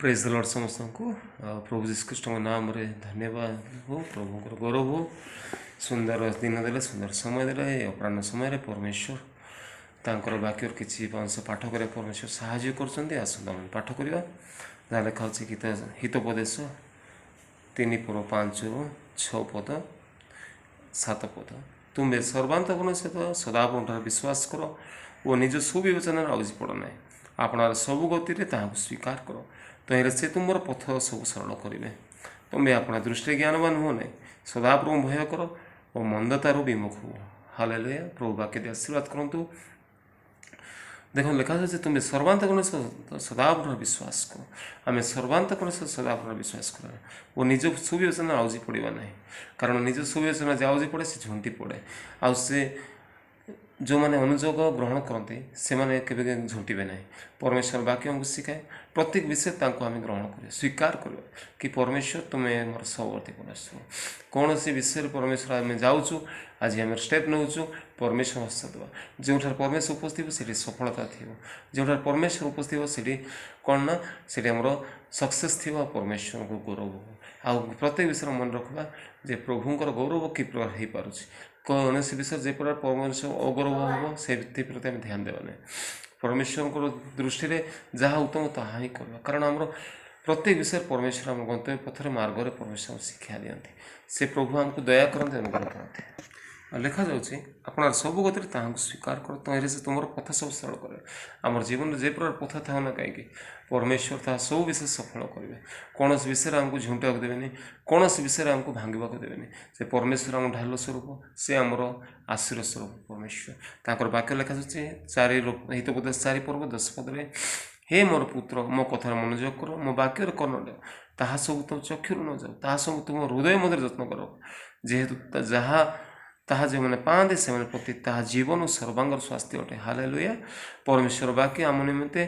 ପ୍ରେଜ୍ ଲର୍ଡ଼ ସମସ୍ତଙ୍କୁ। ଆଉ ପ୍ରଭୁ ଯୀଶୁଖ୍ରୀଷ୍ଟଙ୍କ ନାମରେ ଧନ୍ୟବାଦ ହଉ, ପ୍ରଭୁଙ୍କର ଗୌରବ ହଉ। ସୁନ୍ଦର ଦିନ ଦେଲେ, ସୁନ୍ଦର ସମୟ ଦେଲେ। ଏ ଅପରାହ୍ନ ସମୟରେ ପରମେଶ୍ୱର ତାଙ୍କର ବାକ୍ୟର କିଛି ଅଂଶ ପାଠ କରିବା ପରମେଶ୍ୱର ସାହାଯ୍ୟ କରୁଛନ୍ତି। ଆସନ୍ତୁ, ଆମେ ପାଠ କରିବା। ଯାହା ଲେଖା ଅଛି ଗୀତ ହିତୋପଦେଶ 3 ପର୍ବ 5ରୁ 6 ପଦ, 7 ପଦ। ତୁମ୍ଭେ ସର୍ବାନ୍ତଃକରଣ ସହିତ ସଦାପ୍ରଭୁଙ୍କଠାରେ ବିଶ୍ୱାସ କର ଓ ନିଜ ସୁବିବେଚନାରେ ଆଉଜି ପଡ଼ ନାହିଁ। ଆପଣାର ସବୁ ଗତିରେ ତାହାଙ୍କୁ ସ୍ୱୀକାର କର, ତହିଁରେ ସେ ତୁମର ପଥ ସବୁ ସରଳ କରିବେ। ତୁମେ ଆପଣା ଦୃଷ୍ଟିରେ ଜ୍ଞାନବାନ ହୁଅ ନାହିଁ। ସଦାପ୍ରଭୁ ଭୟ କର ଓ ମନ୍ଦତାରୁ ବିମୁଖ ହୁଅ। ହାଲେଲୁୟା। ପ୍ରଭୁ ବାକ୍ୟ ଦେଇ ଆଶୀର୍ବାଦ କରନ୍ତୁ। ଦେଖନ୍ତୁ, ଲେଖାଯାଉଛି, ତୁମେ ସର୍ବାନ୍ତଃକରଣ ସଦାପ୍ରଭୁ ବିଶ୍ୱାସ କର। ଆମେ ସର୍ବାନ୍ତଃକରଣ ସଦାପ୍ରଭୁ ବିଶ୍ୱାସ କରିବା ଓ ନିଜ ସୁବିବେଚନା ଆଉଜି ପଡ଼ିବା ନାହିଁ। କାରଣ ନିଜ ସୁବିବେଚନା ଯେ ଆଉଜି ପଡ଼େ, ସେ ଝୁଣ୍ଟି ପଡ଼େ। ଆଉ ସେ ଯେଉଁମାନେ ଅନୁଯୋଗ ଗ୍ରହଣ କରନ୍ତି, ସେମାନେ କେବେ ଝୁଣ୍ଟିବେ ନାହିଁ। ପରମେଶ୍ୱର ବାକ୍ୟ ଆମକୁ ଶିଖାଏ, ପ୍ରତ୍ୟେକ ବିଷୟ ତାଙ୍କୁ ଆମେ ଗ୍ରହଣ କରିବା, ସ୍ୱୀକାର କରିବା କି ପରମେଶ୍ୱର, ତୁମେ ମୋର ସହବର୍ତ୍ତୀ ପରମେଶ୍ୱର। କୌଣସି ବିଷୟରେ ପରମେଶ୍ୱର ଆମେ ଯାଉଛୁ, ଆଜି ଆମେ ଷ୍ଟେପ୍ ନେଉଛୁ, ପରମେଶ୍ୱର ହସ୍ତ ଦେବା। ଯେଉଁଠାରେ ପରମେଶ୍ୱର ଉପସ୍ଥିତ, ସେଠି ସଫଳତା ଥିବ। ଯେଉଁଠାରେ ପରମେଶ୍ୱର ଉପସ୍ଥିତ, ସେଠି କ'ଣ ନା ସେଠି ଆମର ସକ୍ସେସ୍ ଥିବ ଆଉ ପରମେଶ୍ୱରଙ୍କ ଗୌରବ। ଆଉ ପ୍ରତ୍ୟେକ ବିଷୟରେ ମନେ ରଖିବା ଯେ ପ୍ରଭୁଙ୍କର ଗୌରବ କି ପ୍ରକାର ହେଇପାରୁଛି। କୌଣସି ବିଷୟ ଯେ ପ୍ରକାର ପରମେଶ୍ୱର ଅଗୌରବ ହେବ, ସେଥିପ୍ରତି ଆମେ ଧ୍ୟାନ ଦେବା ନାହିଁ। ପରମେଶ୍ୱରଙ୍କର ଦୃଷ୍ଟିରେ ଯାହା ଉତ୍ତମ, ତାହା ହିଁ କରିବା। କାରଣ ଆମର ପ୍ରତ୍ୟେକ ବିଷୟରେ ପରମେଶ୍ୱର ଆମ ଗନ୍ତବ୍ୟ ପଥରେ, ମାର୍ଗରେ ପରମେଶ୍ୱର ଶିକ୍ଷା ଦିଅନ୍ତି। ସେ ପ୍ରଭୁ ଆମକୁ ଦୟା କରନ୍ତି, ଅନୁଗ୍ରହ କରନ୍ତି। ଆଉ ଲେଖାଯାଉଛି, ଆପଣ ସବୁ ଗତିରେ ତାହାଙ୍କୁ ସ୍ୱୀକାର କର, ତହିଁରେ ସେ ତୁମର ପଥ ସବୁ ସରଳ କରିବେ। ଆମର ଜୀବନରେ ଯେ ପ୍ରକାର ପଥ ଥାଉ ନା କାହିଁକି, ପରମେଶ୍ୱର ତାହା ସବୁ ବିଷୟ ସଫଳ କରିବେ। କୌଣସି ବିଷୟରେ ଆମକୁ ଝୁଣ୍ଟିବାକୁ ଦେବେନି, କୌଣସି ବିଷୟରେ ଆମକୁ ଭାଙ୍ଗିବାକୁ ଦେବେନି। ସେ ପରମେଶ୍ୱର ଆମ ଢାଲ ସ୍ୱରୂପ, ସେ ଆମର ଆଶ୍ରୟ ସ୍ୱରୂପ ପରମେଶ୍ୱର। ତାଙ୍କର ବାକ୍ୟ ଲେଖାଯାଉଛି 4 ହିତୋପଦେଶ 4 ପର୍ବ 10 ପଦରେ, ହେ ମୋର ପୁତ୍ର, ମୋ କଥାରେ ମନୋଯୋଗ କର, ମୋ ବାକ୍ୟରେ କର୍ଣ୍ଣ ଦିଅ। ତାହା ସବୁ ତୁମ ଚକ୍ଷୁରୁ ନ ଯାଉ, ତାହା ସବୁ ତୁମ ହୃଦୟ ମଧ୍ୟରେ ଯତ୍ନ କର। ଯେହେତୁ ଯାହା ତାହା ଯେଉଁମାନେ ପାଆନ୍ତି, ସେମାନେ ପ୍ରତି ତାହା ଜୀବନ ଓ ସର୍ବାଙ୍ଗର ସ୍ୱାସ୍ଥ୍ୟ ଅଟେ। ହାଲେଲୁୟା। ପରମେଶ୍ୱର ବାକ୍ୟ ଆମ ନିମନ୍ତେ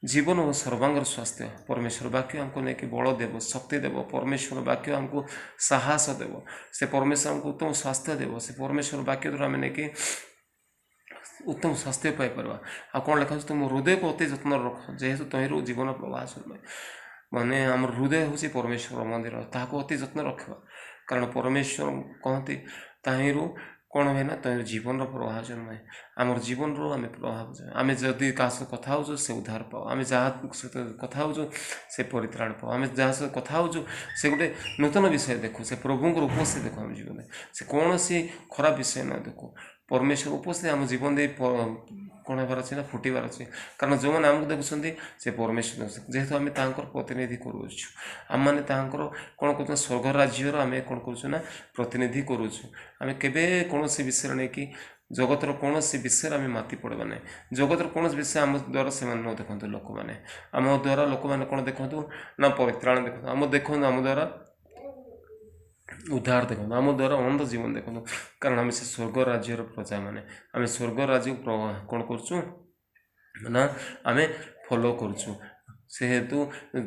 ଜୀବନ ଓ ସର୍ବାଙ୍ଗର ସ୍ୱାସ୍ଥ୍ୟ। ପରମେଶ୍ୱର ବାକ୍ୟ ଆମକୁ ନେଇକି ବଳ ଦେବ, ଶକ୍ତି ଦେବ। ପରମେଶ୍ୱର ବାକ୍ୟ ଆମକୁ ସାହସ ଦେବ। ସେ ପରମେଶ୍ୱର ଆମକୁ ଉତ୍ତମ ସ୍ୱାସ୍ଥ୍ୟ ଦେବ। ସେ ପରମେଶ୍ୱର ବାକ୍ୟ ଦ୍ୱାରା ଆମେ ନେଇକି ଉତ୍ତମ ସ୍ୱାସ୍ଥ୍ୟ ପାଇପାରିବା। ଆଉ କ'ଣ ଲେଖା ଅଛି? ତୁମ ହୃଦୟକୁ ଅତି ଯତ୍ନରେ ରଖ, ଯେହେତୁ ତହିଁରୁ ଜୀବନ ପ୍ରବାହ ଜନ୍ମେ। ମାନେ ଆମର ହୃଦୟ ହେଉଛି ପରମେଶ୍ୱର ମନ୍ଦିର, ତାହାକୁ ଅତି ଯତ୍ନ ରଖିବା। କାରଣ ପରମେଶ୍ୱର କହନ୍ତି, ତାହିଁରୁ କ'ଣ ହୁଏ ନା ତହିଁରୁ ଜୀବନର ପ୍ରବାହ ଜନ୍ମେ। ଆମର ଜୀବନରୁ ଆମେ ପ୍ରଭାବ। ଆମେ ଯଦି କାହା ସହିତ କଥା ହେଉଛୁ, ସେ ଉଦ୍ଧାର ପାଉ। ଆମେ ଯାହା ସହିତ କଥା ହେଉଛୁ, ସେ ପରିତ୍ରାଣ ପାଉ। ଆମେ ଯାହା ସହିତ କଥା ହେଉଛୁ, ସେ ଗୋଟେ ନୂତନ ବିଷୟ ଦେଖୁ। ସେ ପ୍ରଭୁଙ୍କର ଉପସ୍ଥିତି ଦେଖୁ ଆମ ଜୀବନରେ। ସେ କୌଣସି ଖରାପ ବିଷୟ ନ ଦେଖୁ। ପରମେଶ୍ୱର ଉପସ୍ଥିତି ଆମ ଜୀବନ ଦେଇ କ'ଣ ହେବାର ଅଛି ନା ଫୁଟିବାର ଅଛି। କାରଣ ଯେଉଁମାନେ ଆମକୁ ଦେଖୁଛନ୍ତି, ସେ ପରମେଶ୍ୱର ଦେଖୁଛନ୍ତି। ଯେହେତୁ ଆମେ ତାଙ୍କର ପ୍ରତିନିଧି କରୁଅଛୁ, ଆମମାନେ ତାଙ୍କର କ'ଣ କରୁଛୁ ନା ସ୍ୱର୍ଗ ରାଜ୍ୟର ଆମେ କ'ଣ କରୁଛୁ ନା ପ୍ରତିନିଧି କରୁଛୁ। ଆମେ କେବେ କୌଣସି ବିଷୟରେ ନେଇକି ଜଗତର କୌଣସି ବିଷୟରେ ଆମେ ମାତି ପଡ଼ିବା ନାହିଁ। ଜଗତର କୌଣସି ବିଷୟ ଆମ ଦ୍ୱାରା ସେମାନେ ନ ଦେଖନ୍ତୁ। ଲୋକମାନେ ଆମ ଦ୍ୱାରା, ଲୋକମାନେ କ'ଣ ଦେଖନ୍ତୁ ନା ପରିତ୍ରାଣ ଦେଖନ୍ତୁ ଆମ, ଦେଖନ୍ତୁ ଆମ ଦ୍ୱାରା ଉଦ୍ଧାର ଦେଖନ୍ତୁ, ଆମ ଦ୍ୱାରା ଅନନ୍ତ ଜୀବନ ଦେଖନ୍ତୁ। କାରଣ ଆମେ ସେ ସ୍ୱର୍ଗ ରାଜ୍ୟର ପ୍ରଜାମାନେ। ଆମେ ସ୍ୱର୍ଗ ରାଜ୍ୟକୁ କ'ଣ କରୁଛୁ ନା ଆମେ ଫଲୋ କରୁଛୁ। ସେହେତୁ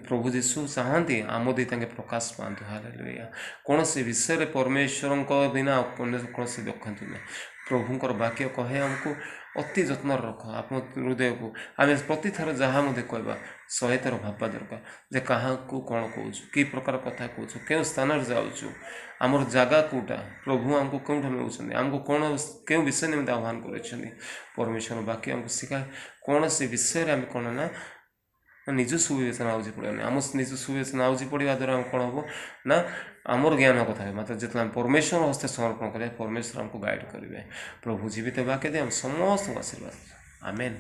ପ୍ରଭୁ ଯୀଶୁ ଚାହାନ୍ତି ଆମ ଦେଇ ତାଙ୍କେ ପ୍ରକାଶ ପାଆନ୍ତୁ। ହାଲେଲୁୟା। କୌଣସି ବିଷୟରେ ପରମେଶ୍ୱରଙ୍କ ବିନା ଅନ୍ୟ କୌଣସି ଦେଖନ୍ତୁ ନାହିଁ। ପ୍ରଭୁଙ୍କର ବାକ୍ୟ କହେ ଆମକୁ, ଅତି ଯତ୍ନରେ ରଖ ଆପଣ ହୃଦୟକୁ। ଆମେ ପ୍ରତିଥର ଯାହା ମଧ୍ୟ କହିବା, 100 ଥର ଭାବିବା ଦରକାର ଯେ କାହାକୁ କ'ଣ କହୁଛୁ, କି ପ୍ରକାର କଥା କହୁଛୁ, କେଉଁ ସ୍ଥାନରେ ଯାଉଛୁ, ଆମର ଜାଗା କେଉଁଟା, ପ୍ରଭୁ ଆମକୁ କେଉଁଠୁ ନେଉଛନ୍ତି, ଆମକୁ କ'ଣ କେଉଁ ବିଷୟ ନିମନ୍ତେ ଆହ୍ୱାନ କରିଛନ୍ତି। ପରମେଶ୍ୱର ବାକ୍ୟ ଆମକୁ ଶିଖାଏ, କୌଣସି ବିଷୟରେ ଆମେ କ'ଣ ନା ନିଜ ସୁବିବେଚନା ଆଉଜି ପଡ଼ିବା ନାହିଁ। ଆମ ନିଜ ସୁବିବେଚନା ଆଉଜି ପଡ଼ିବା ଦ୍ୱାରା ଆମେ କ'ଣ ହେବ ନା ଆମର ଜ୍ଞାନ କଥା ହେବ। ମାତ୍ର ଯେତେବେଳେ ଆମେ ପରମେଶ୍ୱର ହସ୍ତେ ସମର୍ପଣ କରିବା, ପରମେଶ୍ୱର ଆମକୁ ଗାଇଡ଼ କରିବେ। ପ୍ରଭୁ ଜୀବିତ ବାକ୍ୟ ଦେଇ ଆମେ ସମସ୍ତଙ୍କୁ ଆଶୀର୍ବାଦ। ଆମେନ୍।